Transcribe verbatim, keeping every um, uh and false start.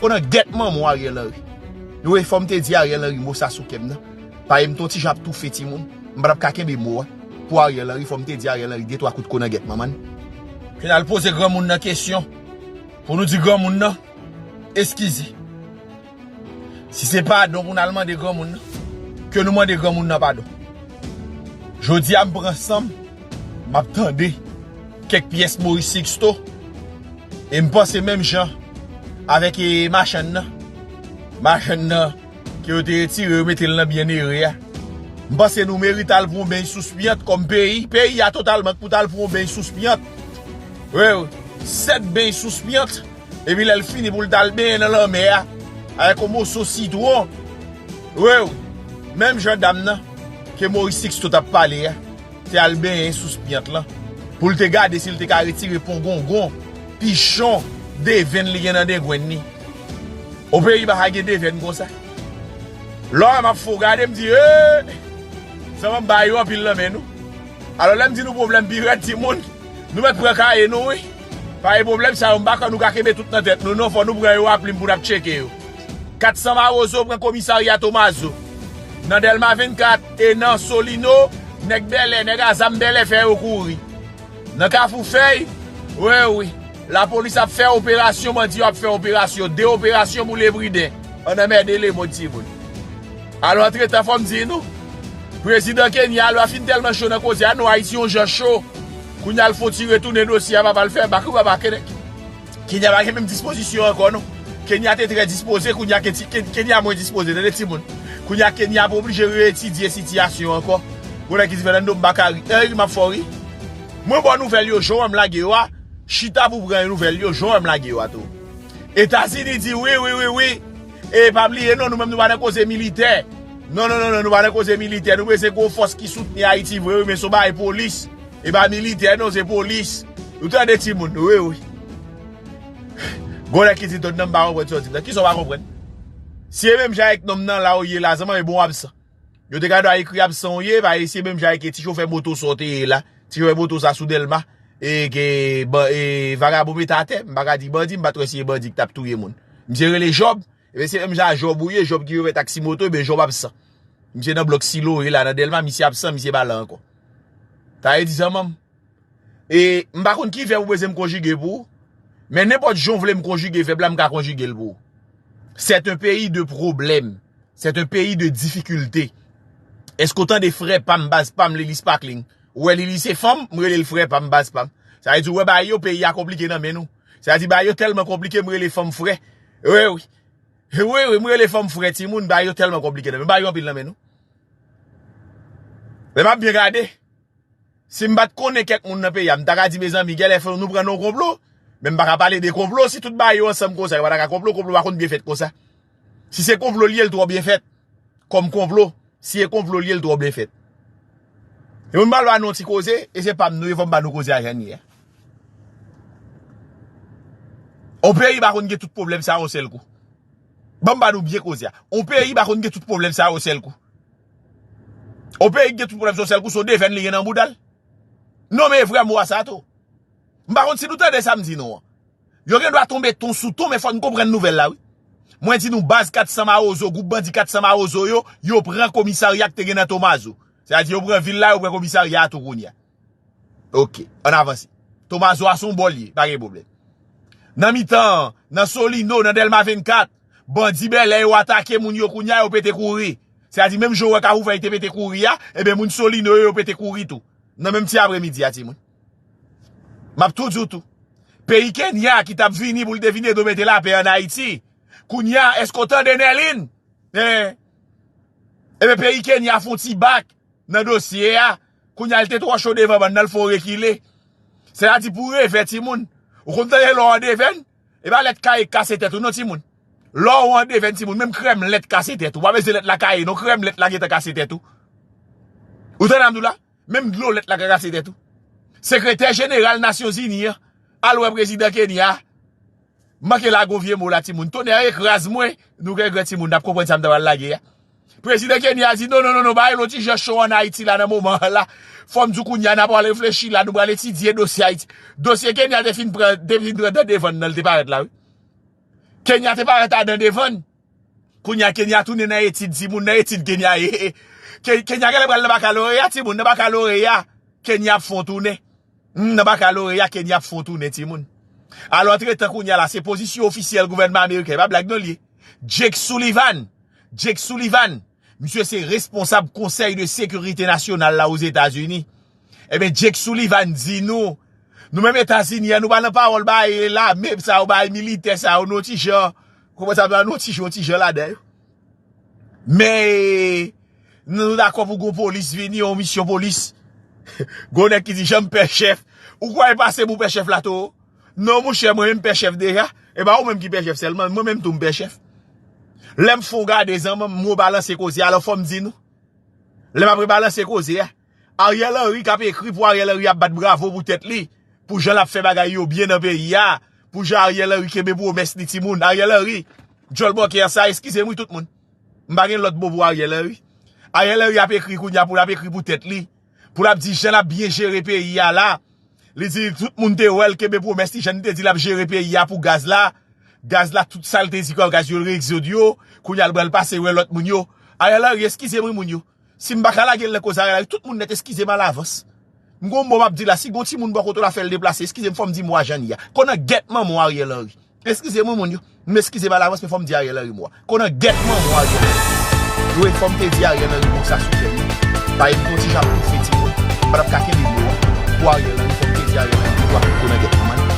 Ko nan gèt manman w Ariel Henry. Nou e fò m te di Ariel Henry mo sa sou kè m nan. Paske m t on ti jan ap toufe timoun. M pa t ap ka kenbe mo a. Pou Ariel Henry, fò m te di Ariel Henry de twa kout ko nan gèt manman n. Ke n al poze granmoun nan kesyon. Pou nou di granmoun nan, eskize. Si se padon pou n al mande granmoun nan, ke nou mande granmoun nan padon. Jodi a m pran san m, m ap tande kèk pyès Maurice Sixto, e m panse menm jan avèk e, machann nan. Machann nan, ke yo te retire, yo mete l nan byennere a. M panse nou merite al pran yon beny sous pyant kòm peyi. Peyi a totalman pou t al pran yon beny sous pyant. Wi, wi. Sèt beny sous pyant. Epi lè l fini pou l t al benyen nan lanmè a, avèk yon moso sitwon. Wi, wi. Menm jan dam nan, ke Maurice Sixto t ap pale a, te al benyen sous pyant lan, pou l te gade si l te ka retire pongongon, pichon, devenn li gen nan dengwenn li. O peyi pa ka gen devenn konsa. Lè w wè m ap fè w gade, m di, ee, zanmi m ba yo anpil nan men nou. Alò, lè m di nou pwoblèm pi rèd, timoun, nou mèt pran kaye nou, wi. Paske pwoblèm sa yo, m pa kwè nou ka kenbe tout nan tèt nou, non, fò nou pran yo a plim pou n ap tcheke yo. Kat san Mawozo pran komisarya Tomazo. Nan Dèlma vennkat e nan Solino, nèg bèlè, nèg a zam bèlè fè yo kouri. Nan Kafou Fèy, wi, wi. Lapolis ap fè operasyon, bandi yo ap fè operasyon. De operasyon pou lepriden. Ann anmède lemonn, timoun. Alò, antretan, fò m di nou, prezidan Kenya, lè a fin tèlman cho nan koze a, non, Ayiti yon jan cho. Kounye a l fè yon ti retounen dosye a, papa l fè bak, wi, papa, Kenya pa gen menm dispozisyon ankò, non. Kenya te trè dispoze, kounye a Ke-, Ke-, Kenya mwen dispoze, tande timoun. Kounye a Kenya ap oblije reyetidye sitiyasyon ankò. Kounye a ki di Fernando m pa ka ri. Eri m ap fè w ri. Mwen ba w nouvèl yo, jan w wè m lage yo a. Chita pou pran nouvèl yo, jan w wè m lage yo a tou. Etazini di wi, wi, wi, wi. E pa bliye non, nou menm nou pa nan koze militè. Non, non, non, non, nou pa nan koze militè. Nou bezwen gwo fòs ki soutni Ayiti vre, wi, men se yon bagay polis. E pa militè, non, se polis. Ou tande timoun, wi, wi. Gon nèg ki di, Don nan m pa konprann sa w di m nan. Kisa w pa konprann? Si e menm jan ak nonm nan la ou ye la, zanmi, e bon w absan. Yo te ka dwa ekri absan w ye, paske se menm jan ak ti chofè moto sa w te ye la. Ti chofè moto sa sou Dèlma. E ke ba-, e vagabon mete atè, m pa ka di bandi, m pa t wè si e bandi ki t ap touye moun. Misye rele Jòb, ebyen se menm jan a Jòb ou ye, Jòb ki chofè taksi moto, ebyen Jòb absan. Misye nan blòk Siloe la, nan Dèlma, misye absan, misye pa la ankò. Sa vle di zanmi m. E m pa konn ki vèb ou bezwen m konjige pou ou, men nenpòt jan w vle m konjige vèb la, m ka konjige l pou ou. C'est un pays de problèmes. C'est un pays de difficultés. Èske w tande frè pa m, baz pa m, Lili Sparkling? Ou wè Lili se fanm, m rele l frè pa m, baz pa m. Sa vle di, ou wè bagay yo, peyi a konplike nan men nou. Sa vle di, bagay yo tèlman konplike, m rele fanm frè. Wi, wi. Wi, wi, m rele fanm frè, timoun, bagay yo tèlman konplike nan men nou. Bagay yo anpil nan men nou. Lè m ap byen gade, si m pa t konnen kèk moun nan peyi a, m ta ka di, mezanmi, genlè fò nou pran nan yon konplo. Men m pa ka pale de konplo si tout bagay yo ansanm konsa, yo pa ta ka konplo, konplo pa konn byen fèt konsa. Si se konplo l ye, l twò byen fèt. Kòm konplo, si e konplo l ye, l twò byen fèt. E moun ba lwa nou yon ti koze, e se pa m nou ye, fò m ba nou koze a jan l ye a. On peyi pa konn gen tout pwoblèm sa yon sèl kou. Ban m ba nou byen koze a. On peyi pa konn gen tout pwoblèm sa yon sèl kou. On peyi ki gen tout pwoblèm sa yon sèl kou, se yon devenn li gen nan bouda l. Non, men e vrè mo a sa tou. M pa konn si nou tande sa m di nou an. Yo gen dwa tonbe ton sou ton, men fò n konprann nouvèl la, wi. Mwen di nou, baz kat san Mawozo, gwoup bandi kat san Mawozo yo, yo pran komisarya k te gen nan Tomazo. Sètadi, yo pran vil la, yo pran komisarya a tou kounye a. Oke, ann avanse. Tomazo a se yon bò l ye, pa gen pwoblèm. Nan mitan an, nan Solino, nan Dèlma vennkat, bandi bèlè yo atake moun yo kounye a, yo pete kouri. Sètadi, menm jan w wè Kafou Fèy te pete kouri a, ebyen, moun Solino yo, yo pete kouri tou. Nan menm ti apremidi a, timoun. M ap tou di w tou. Peyi Kenya ki t ap vini pou l te vin ede w mete lapè ann Ayiti. Kounye a, èske w tande Nèlin? Hein? Ebyen, peyi Kenya fè yon ti bak nan dosye a. Kounye a, l te twò cho devan bann nan, l fè w rekile. Sètadi pou revè, timoun. Ou konn tande lè w an devenn? E pa lèt kaye k kase tèt ou, non, timoun. Lè w an devenn, timoun, menm krèm lèt kase tèt ou. Pa bezwen lèt la kaye, non, krèm lèt la gentan kase tèt ou. Ou tande sa m di w la? Menm dlo lèt la ka kase tèt ou. Sekretè jeneral Nasyonzini an al wè prezidan Kenya a. Manke lage yon vye mo la, timoun. Tonnè ekraz mwen, nou gen gran timoun, n ap konprann sa m ta pral lage a. Prezidan Kenya a di, non, non, non, non, bagay yo ti jan cho ann Ayiti la nan moman an la. Fò m di w kounye a, n ap al reflechi la, nou pral etidye dosye Ayiti. Dosye Kenya te fin pran, te fin pran nan devann nan, l te parèt la, wi. Kenya te parèt adan devan n. Kounye a Kenya tounen nan etid timoun, nan etid Kenya ye. Ke- Kenya genlè pral nan bakaloreya timoun, nan bakaloreya Kenya ap fè yon tounen. Hmm, nan bakaloreya Kenya ap fè yon tounen timoun. Alò antretan kounye a la se pozisyon ofisyèl gouvènman ameriken, pa blag non li ye. Jake Sullivan, Jake Sullivan, misye se responsab Konsèy de Sekirite Nasyonal la Ozetazini. Ebyen Jake Sullivan di nou, nou menm Etazini an nou pa nan pawòl bay lame sa yo, bay militè sa yo, nou ti jan, kòman sa nou ti jan, ti jan ladan yo. Men nou dakò pou gon polis vini, yon misyon polis. Gon nèg ki di jan m pè chèf. Ou kwè e pase pou pè chèf la tou? Non monchè, mwen menm pè chèf deja. E pa ou menm ki pè chèf sèlman, mwen menm tou m pè chèf. Lè m fon gade zanman m, mwen balanse koze a, alò fò m di nou. Lè m ap rebalanse koze a, Ariel Henry k ap ekri pou Ariel Henry ap bat bravo pou tèt li, pou jan l ap fè bagay yo byen nan peyi a, pou jan Ariel Henry kenbe pwomès li timoun. Ariel Henry, djòl bòkè sa, eskize m wi tout moun. M pa gen lòt mo pou Ariel Henry. Ariel Henry ap ekri kounye a pou l ap ekri pou tèt li, pou l ap di jan l ap byen jere peyi a la. Li di tout moun te wè l kenbe pwomès li, jan li te di l ap jere peyi a pou gaz la. Gaz la, tout sa l te di kòm gaz yo, l reegzode yo. Kounye a l pral pase wè lòt moun yo. Ariel Henry, eskize m wi moun yo. Si m pa ka lage l nan koze Ariel Henry, tout moun nèt eskize m alavans. M gon mo m ap di la, si gon timoun bò kote w la fè l deplase, eskize m fò m di mo a jan l ye a. Konn nan gèt manman w Ariel Henry. Eskize m wi moun yo. M eskize m alavans men fò m di Ariel Henry mo a. Konn nan gèt manman w Ariel Henry. Dwe fò m te di Ariel Henry mo sa sou chèn li. Paske m te yon ti jan ap toufe timoun. M pa t ap ka kenbe mo an. Pou Ariel Henry, fò m te di Ariel Henry mo a. Konn nan gèt manman l.